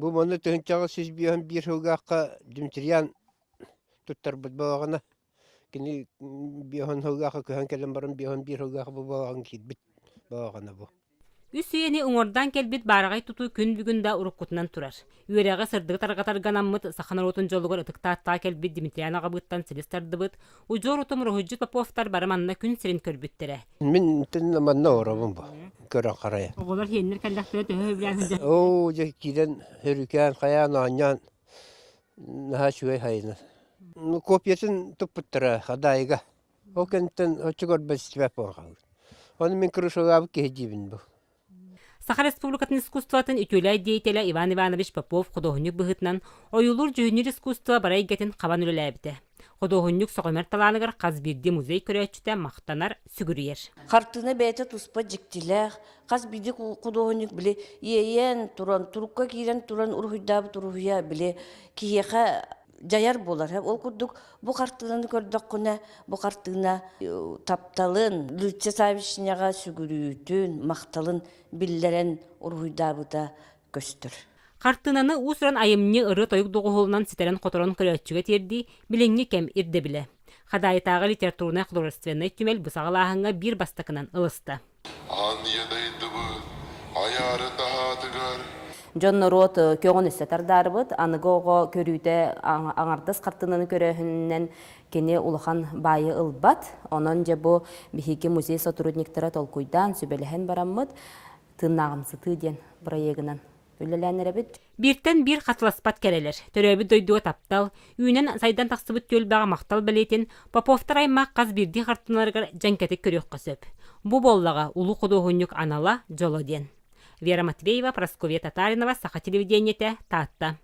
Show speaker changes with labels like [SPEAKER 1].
[SPEAKER 1] Бу манна тыһыынчаҕа 151 сылгаахха Дмитриан туттарбыт балаҕана. Кини биэһон сылгаахха көһөн кэлэн баран биэһон биир сылгаахха бу балаҕан киирбит балаҕана бу.
[SPEAKER 2] Үс үйэни уҥуордаан кэлбит баараҕай тутуу күн бүгүн да уруккутунан турар. Үөрэҕи сырдыгы тарҕатарга анаммыт саха норуотун дьолугар ытык Тааттаҕа кэлбит Дмитриан аҕабыыттан силис тардыбыт, удьуор утум уруһуйдьут Поповтар бары манна күн сирин көрбүттэрэ.
[SPEAKER 1] Мин манна олоробун бу, көрөн харайа.
[SPEAKER 2] Оҕолор сиэннэр кэллэхтэрэ төһө сөбүлээн сылдьар?
[SPEAKER 1] Оо, дьэ киирэн сөрүүкээн хайаан оонньоон наһаа үчүгэй хайына. Копиятын туппуттара Хадаайыга. Ол кэнниттэн оччо көрбөт истибэт буолан хаалбыт. Ону мин крышалаабыт киһи диибин бу.
[SPEAKER 2] Саха Республикатын искусствотын үтүөлээх деятелэ Иван Иванович Попов худуоһунньук быһыытынан ойуулуур-дьүһүннүүр искусство бары эйгэтин хабан үлэлээбитэ. Худуоһунньук сөҕүмэр талааныгар хас биирдии музей көрөөччүтэ махтанар, сүгүрүйэр.
[SPEAKER 3] Хартыына бэйэтэ туспа дьиктилээх, хас биирдии худуоһунньук били иэйэн туран, турукка киирэн туран уруһуйдаабыт уруһуйа били киһиэхэ дьайар буолар. Ол курдук бу хартыынаны көрдөххүнэ, бу хартыына тапталын, Люция Саввичнаҕа сүгүрүүтүн, махталын биллэрэн уруһуйдаабыта көстөр.
[SPEAKER 2] Хартыынаны уус-уран айымньы ырыа-тойук доҕуһуолунан ситэрэн-хоторон көрөөччүгэ тиэрдии билиҥҥи кэм ирдэбилэ. Хадаайытааҕы литературнай-художественнай түмэл бу саҕалааһыҥҥа биир бастакынан ылыста.
[SPEAKER 4] Аан ийэ дойдубут айаары таһаатыгар
[SPEAKER 5] Дьон норуот көҕүн өссө тардаарыбыт, аныгы оҕо көрүүтэ аҥардас хартыынаны көрөөһүнүнэн кини улахан баайы ылбат. Онон дьэ бу биһиги музей сотрудниктара толкуйдаан, сүбэлэһэн бараммыт тыыннааҕымсытыы диэн бырайыагынан үлэлээн эрэбит.
[SPEAKER 2] Бииртэн биир хатыласпат кэрэлэр, төрөөбүт дойдуга таптал, үүнэн сайдан тахсыбыт түөлбэҕэ махтал бэлиэтин Поповтар аймах хас биирдии хартыыналарыгар дьэҥкэтик көрүөххэ сөп. Бу буоллаҕа улуу худуоһунньук анала, дьоло диэн. Вера Матвеева, Прасковья Татаринова, Саха телевидениетэ, Таатта.